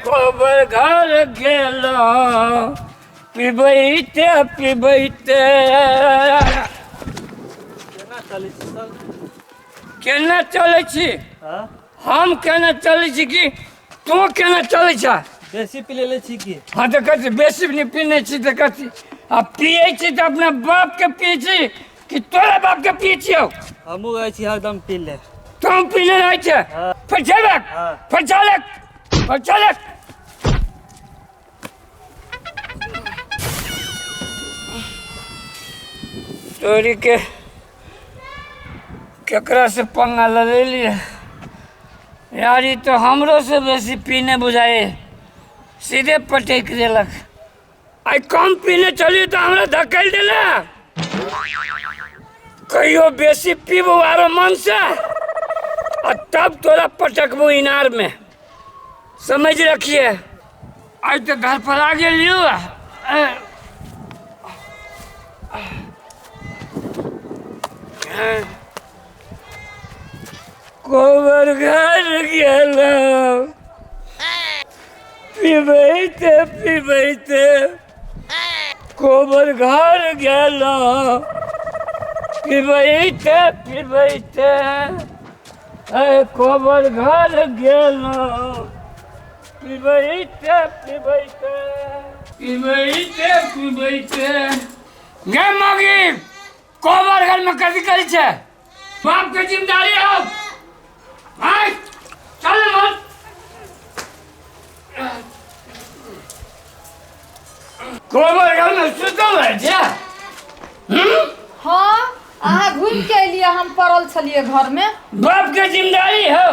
कोबर घर गेलहुँ पिबैते पिबैते। केना चलै छी सर? केना चलै छी? हाँ? हम केना चलै छी कि तू केना चलै छ? बेसी पी लेले छी की? हाँ तऽ कथी बेसी नहि पीने छी तऽ कथी? आ पियै छी तऽ अपना बापके पियै छी कि तोरा बापके पियै छियौ? हमहूँ रहै छी हरदम पी ले। तू पीने रहै छै? हाँ। फेर जेबक? हाँ। फेर चलक, फेर चलक। तोरी के केकरा से पंगा लड़ेलियै यार, ई तऽ हमरो से बेसी पीने बुझाइ, सीधे पटकि देलक। आइ कम पीने चलिए तऽ हमरा धकेल देले। कहियो बेसी पीबू आरो मन से आ तब तोरा पटकबू इनार में, समझ रखिए। आइ तऽ घर पर आ गेलियो। कोबर घर गेलहुँ पिबैते पिबैते, कोबर घर गेलहुँ पिबैते पिबैते, कोबर घर गेलहुँ पिबैते पिबैते, पिबैते पिबैते। गे मगी, कोबर घर में कथी करै छै? बाप के जिम्मेदारी हो। आय चल मन, कोबर घर में सुतल रहै छै? हाँ, अहाँ घुमि के एलियै, हम पड़ल छलियै घरमे। बाप के जिम्मेदारी हो।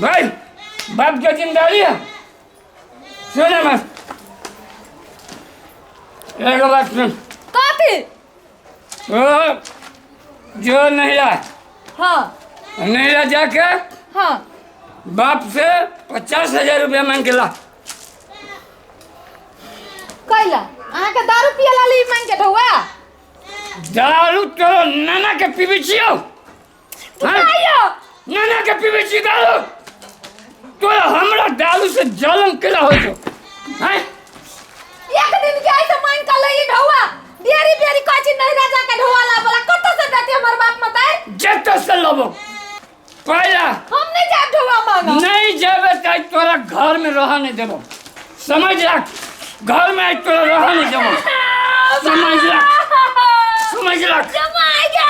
भाई, बाप के जिम्मेदारी है। सुन मत, एगो बात सुन। कथी? ओ जो नहिरा। हाँ। नहिरा जाके हाँ बाप से 50,000 रुपया मांग के ला। कैला? अहाँके दारू पिए ला मांग के ढौआ? दारू तोरो नाना के पीबै छियौ? आइयो नाना के पीबै छी दारू? तोरा हमरा दारू से जलन केला होइ छौ? हैं? एक दिन के ऐसे मांग के लई ढौआ, बेरी बेरी कहै छी नहीं राजा के ढौआ ला बोला, कतऽ से देते हमर बाप मताई? जतऽ से लबो पहला। हम नहीं जाब ढौआ मांगा। नहीं जेबे तऽ तोरा घर में रह नहीं देबो, समझ रख। घर में आज तोरा रह नहीं देबो, समझ रख, समझ रख। जमाई गे।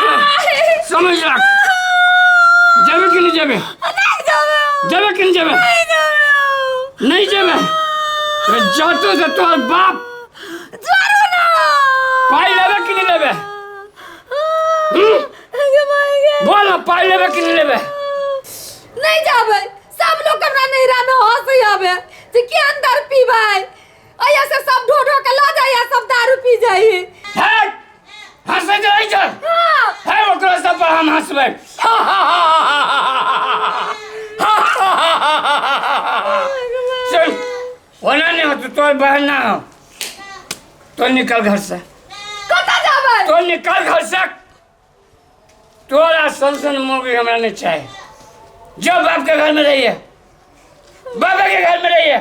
समझ रख। जेबे कि नहीं जेबे? नहीं जाबे। जेबे कि नहीं जेबे? नहीं जाबे। नहीं जेबे तो जतो से तोहर बाप जरूर ना। पाई लेबे कि नहीं लेबे? जमाई गे। बोल ना, पाई लेबे कि नहीं लेबे? नहीं जाबे। सब लोग हमरा नैहरा में हंसे आबे जे के अंदर पीबै, अइया से सब ढो ढो के ल जाइया, सब दारू पी जाई। हे, हंसैत रहै छै? हाँ। हे, ओकरा सब पर हम हंसबै। सुन, ओना नहीं हो तो तोर बहन ना हो तो निकल घर से। कतऽ जाबै? तो निकल घर से। तोरा सन सन मोगी हमरा नहीं चाहिए। जो बाप के घर में रहिए, बाबा के घर में रहिए।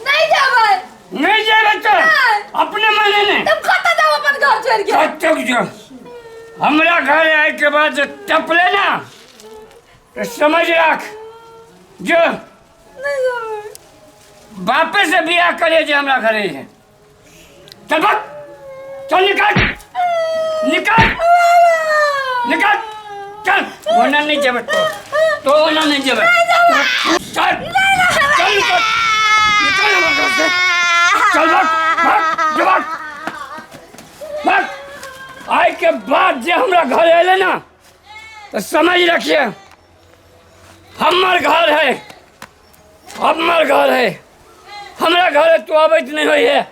नहीं जाबै। नहीं जाबे तो नहीं। अपने मने ने। तुम कतऽ जाओ अपन घर छोड़ के? कतौ जो हमरा घर आए के बाद जो टपले ना तो समझ रख, जो नहीं जाबै। बापे से बियाह करे जे हमरा घरे है। चल भाग, चल, निकल निकल निकल, चल। ओना नहीं जेबे तो ओना नहीं जेबे। चल चल, निकल निकल हमरा घर से। चल, भाग भाग, जो भाग भाग। आइ के बाद जे हमरा घर एले ना तो समझ रखिए, हमर घर है, हमर घर है, हमरा घर है। तू अबैत नहीं होइ है,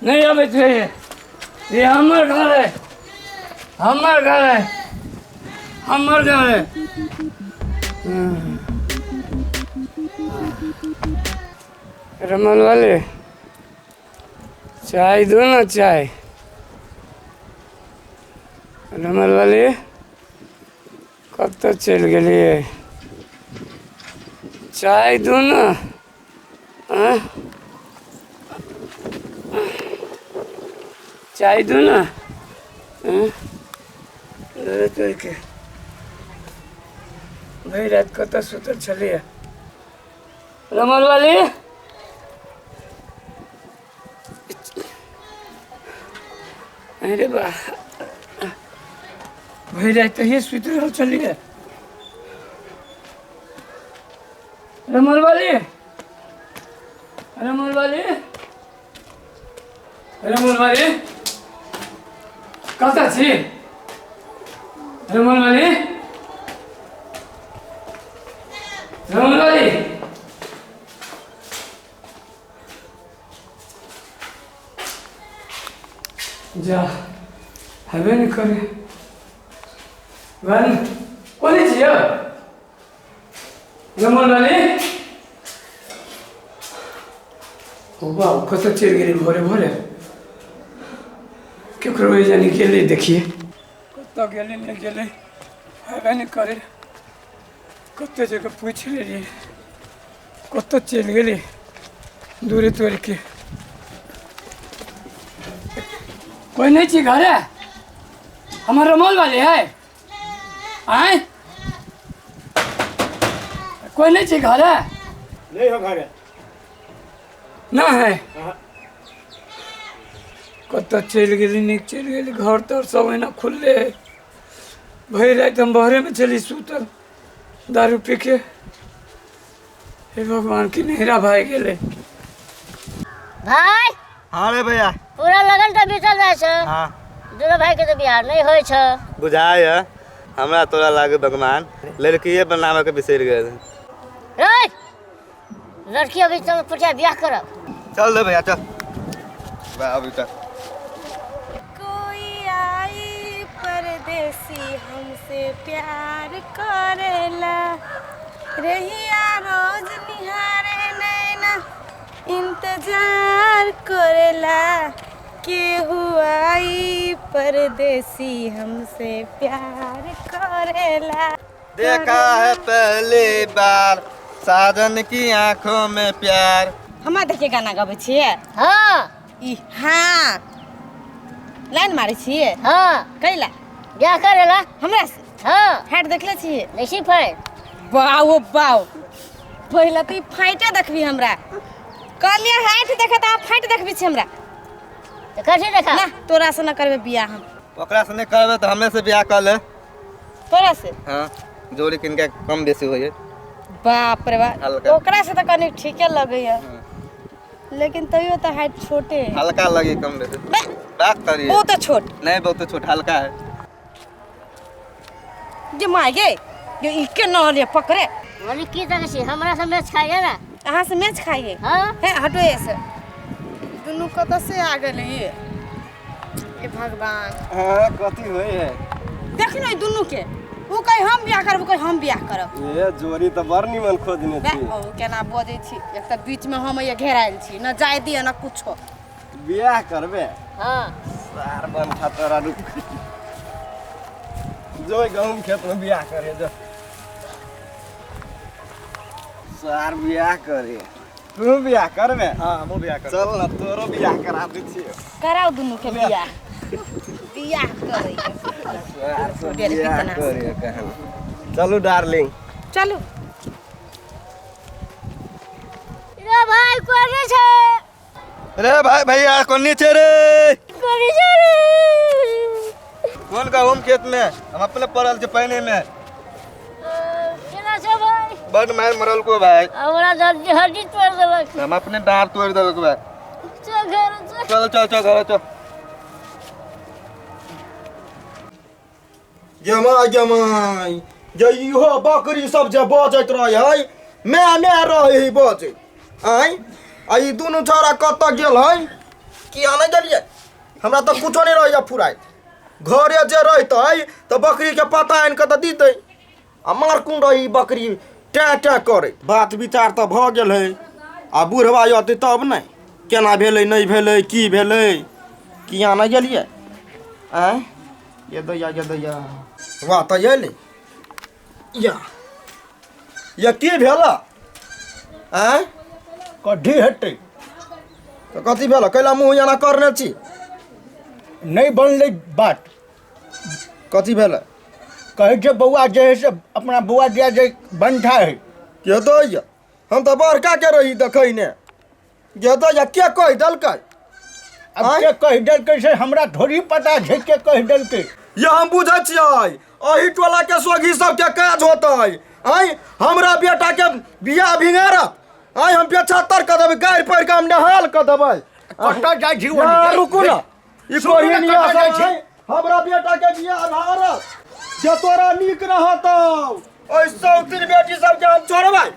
नहीं अबैत होइ है। ये हमर घर है, हमर घर है, हमर घर है। रमन वाले, चाय दो ना, चाय। रमन वाले, कतऽ चलि गेलियै? चाय दू ने। आँय? चाय दू ने। आँय? दूरे तोड़िके भरि राति कतऽ सुतल छलियै रमलवाली? अरे बा, भरि राति तहिए सुति रहल छलियै। रमलवाली, रमलवाली, रमलवाली, कतऽ छी रमलवाली? रमलवाली, जा हेबे नहि करे। घरमे कोने छियै रमलवाली? ओ बाबू, कतऽ चलि गेलै भोरे भोरे? केकरो जानी गेलै, देखिए कतऽ गेलै नहि गेलै, हेबे नहि करे। कते जगह पूछि लेलियै, कतऽ चलि गेलै दूरे तोड़िके। कोइ नहि छी घरे? हमर रमौल वाली है? आँय, कोइ नहि छी घरे? नहीं हो घरे। ना है? कतऽ चलि गेली, नीक चलि गेली। घर तर सब एना खुलले है। भरि राति हम बहरेमे छली सुतल दारू पी के। हे भगवान, की नहिरा भागि गेलै। भाइ। हाँ रे भैया। पूरा लगन तऽ बीतल जाइ छै। हाँ। दुनू भाई के तऽ बियाह नहि होइ छै। बुझाय है हमरा तोरा लागे भगवान लड़किए बनावे के बिसरि गेल। रे लड़की अभी चल पुछा बियाह करब। चल रे भैया चल। बा अभी तक। कोई आई परदेसी हमसे प्यार करेला, रहिया रोज निहारे नैना इंतजार करेला, केहू आई परदेसी हमसे प्यार करेला। देखा है पहली बार साजन की आंखों में प्यार। हमरा देखिए गाना गाबै छियै? हाँ। ई हाँ लाइन मारै छियै? हाँ। कैला? बियाह करेला। हमरा से? हाँ। फाइट देखले छियै? नहीं फाइट। बाओ बाओ, पहिले तऽ ई फाइटे देखबी हमरा। कहलियै हाइट देखे तऽ फाइट देखबी छी हमरा। तऽ कथी देखा? ना तोरा से न करबै बियाह हम। ओकरा से नहीं करबे तो हमरे से बियाह कर ले। तोरा से? हाँ, जोड़ी किनका कम बेसी होइए। बाप रे बाप, हल्का। ओकरा से तऽ कनि ठीके लगैया, लेकिन तैयो तऽ हाइट छोटे है। हल्का लगे कम बेसी। बात करिए। बहुत छोट। नहीं बहुत छोट, हल्का है। जे माय गे, ये ई के न ले पकड़े। बोली की तक छी हमरा से मैच खाइए ना। अहाँ से मैच खाइए? हाँ। हे हटो ऐसे। दुनू कतऽ से आ गेलै ये? हे भगवान। हाँ कथी होय है? देख ने दुनू के, उ कहे हम बियाह करब, उ कहे हम बियाह करब। ये जोड़ी तऽ बड़ निमन खोजने बे, छी। ओ केना बजै छी, एक तऽ बीच में हम ये घेरायल छी, न जाय दिअ न कुछो। बियाह करबे? हाँ। सार बन खा तोरा रुक। जो गहूम खेत में बियाह करे जो। सार बियाह करे। तू बियाह करबे? हाँ हमहूँ बियाह करबै। चल ना तोरो बियाह करा दै छियौ। कराउ दुनू के बियाह। बियाह करे। सार से बियाह करे कहन। चलू डार्लिंग। चलू। रे भाई कोने छे? रे भाई भैया कोनी छे रे? कोने छे रे? कोन गहूम खेत में हम अपने पड़ल छे पानी में। केना छे भाई? बड मार मरल को भाई। हमरा हड्डी तोड़ देलक। हम अपने डार तोड़ देलक भाई। चल घर चल। चल चल चल घर चल। जमाई जमाई जे इहो बकरी सब जे बजैत रहै है, मैं मैं रहै है बजैत। आँय आ ई दुनू छौड़ा कतऽ गेल है? किया नहि गेलियै? हमरा तऽ कुछो नहि रहैया फुराइत। घरे जे रहितै तऽ बकरीके पता आनि कऽ तऽ दितै। आ मार कोन रही बकरी टैं टैं करै। बात विचार तऽ भऽ गेल है, आ बुढ़वा अतै तब ने केना भेलै नहि भेलै की भेलै। किया नहि गेलियै? आँय ये दैया ये दैया वाह तऽ अयलै। या या की भेल? आँय कड्ढी हेतै। तऽ कथी भेल? कैला मुँह एना करने छी? नहि बनलै बात। कथी भेल? कहै छै बौआ जे है से अपना बौआ दिया जे बंठा है। के दैया? हम तऽ बड़का के रही देखै ने। के दैया? के कहि देलकै? अब के कहि देलकै से हमरा थोड़ी पता छै के कहि देलकै। ये हम बुझै छियै एहि टोला के सोगी सबके काज होतै। आँय हमरा बेटा के बियाह भिंगारत। आँय हम 75 कऽ देबै, गारि पढ़ि कऽ हम नहाल कऽ देबै। कतऽ जाइ छी? रुकू ने, ई कोहिनिया जाइ छी। हमरा बेटा के बियाह भारत जे तोरा नीक रहतौ। ओहि सौतीन बेटी सबके हम छोड़बै?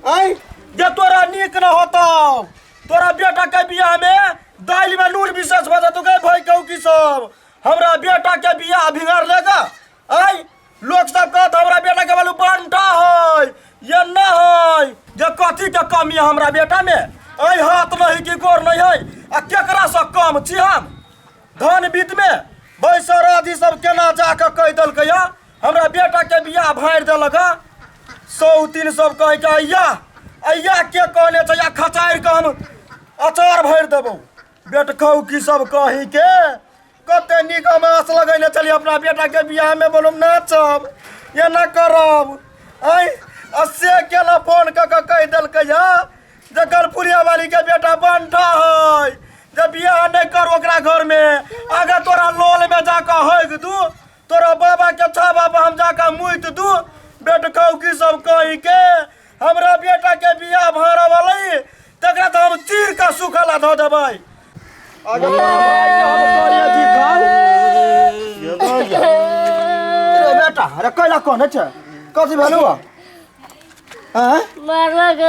आँय जे तोरा नीक न होतौ, तोरा बेटा के बियाह में दालि में नून विशेष भऽ जेतौ। गै भाई कहू की सब हमरा बेटा के बियाह भिंगार लेगा? आँय लोक सब कहत हमरा बेटा के बालू बंटा है ये न है जे कथी के कमी है हमरा बेटा में? आँय हाथ नहीं कि गोर नहीं है आ केकरा से कम छी हम धन वित्त में? बैसर आदि सब केना जाके कहि देलकै हमरा बेटा के बियाह भाड़ि देलक? सौतीन सब कह के अइया अइया के कहने छै या खचारि के हम अचार भरि देबौ। बेटखौ की सब कही के कते नीक हम आस लगैने छलियै अपना बेटा के बियाह में, बोलम नाचब एना करब। आँय आ से केना फोन कऽ के कहि देलकै जे गलपुरिया वाली के बेटा बंठा है, जे बियाह नहीं कर ओकरा घर में, आगे तोरा लोल में जाके हगि दू, तोरा बाबा के छाबा पर हम जाके मुइत दू। बेटखौ की सब कही के हमरा बेटा के बियाह भाड़ा वाली तकरा तऽ हम चीर के सुखला धऽ देबै। अरे बेटा, अरे कैला कोन छै? कथी भेलौ? आँय मारलक।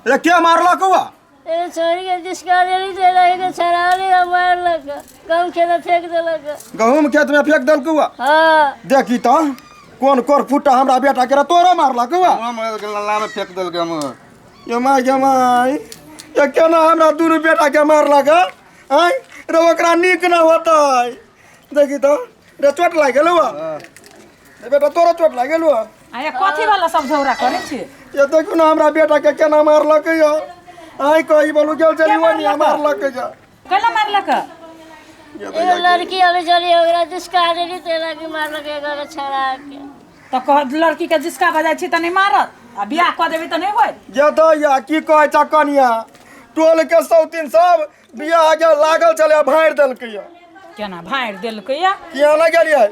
रे के मारलक हुआ? एगो छोरी के जिसका देली देला, एगो छड़ावली मारलक, गहूम खेत में फेंक देलक। गहूम खेत में फेंक देलक हुआ? हाँ। देखी तऽ कोन कोर फुटा हमरा बेटा के तोरो मारलक हुआ? लल्ला में फेंक देलक हम। ये my गे my, ये केना हमरा दुनू बेटा के मारलक? आँय रे ओकरा नीक न होतै। देखी तऽ रे चोट लागि गेलौ? रे बेटा तोरो चोट लागि गेलौ? आ कथी वाला सब झगड़ा करै छी? ये देखू ना हमरा बेटा के केना मारलक यो। आँय कही बोलू गेल चली ओनी मारलक यो। केना मारलक? एगो लड़की अभी चली ओकरा जिसका देली तेला के मारलक, एगो छड़ा के। तऽ कह लड़की के जिसका बजाय छी तऽ नहि मारत आ बियाह कऽ देबै तऽ नहि होयत? ये दैया की कहै छ कनिया, टोल के सौतीन सब बियाह के लागल छलै भाड़ि देलकै। केना भाड़ि देलकै? किया नहि गेलियै?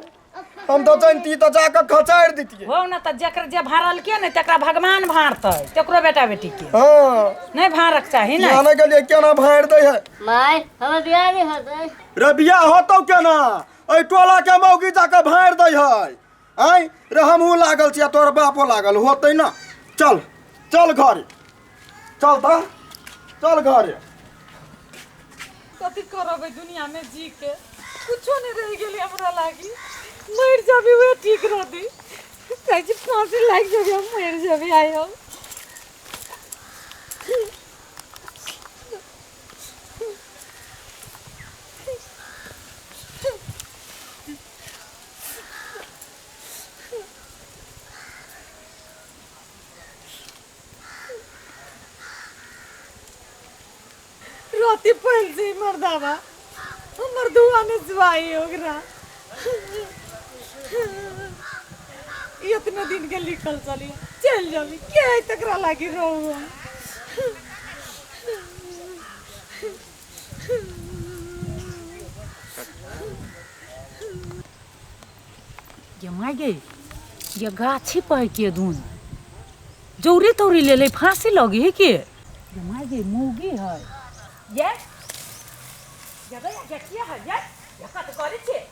हम तऽ जानती तऽ जाकऽ खचारि दितियै। हो ने तऽ जकर जे भाड़लकै ने तकरा भगवान भाड़तै, तकरो बेटा बेटी के। हाँ नहि भाड़क चाही ने। किया नहि गेलियै? केना भाड़ि दै है? माय हमर बियाह नहि होतै। रे बियाह होतौ केना? एहि टोला के मौगी जाकऽ भाड़ि दै है। आँय रे हमहूँ लागल छी आ तोहर बापो लागल होतै ना। चल चल घरे चल तऽ चल घरे। कथी करबै दुनिया में जी के, कुछो नहीं रह गेलै हमरा लागी। मरि जाबी उहे ठीक रहती। कहै छी फांसी लागि जाबी हम मरि जाबी आइ हम। राति पहल से मर्दावा हमर दुआ ने जुआई ओकरा। इतना दिन के लिखल चली चल जाबी के है तकरा लागी रहू। ये my गे, ये गाछी पर के दून जौरी तौरी ले ले फांसी लगी है के। ये my गे मौगी है ये ये गया ये किया है ये ये कत करे छे।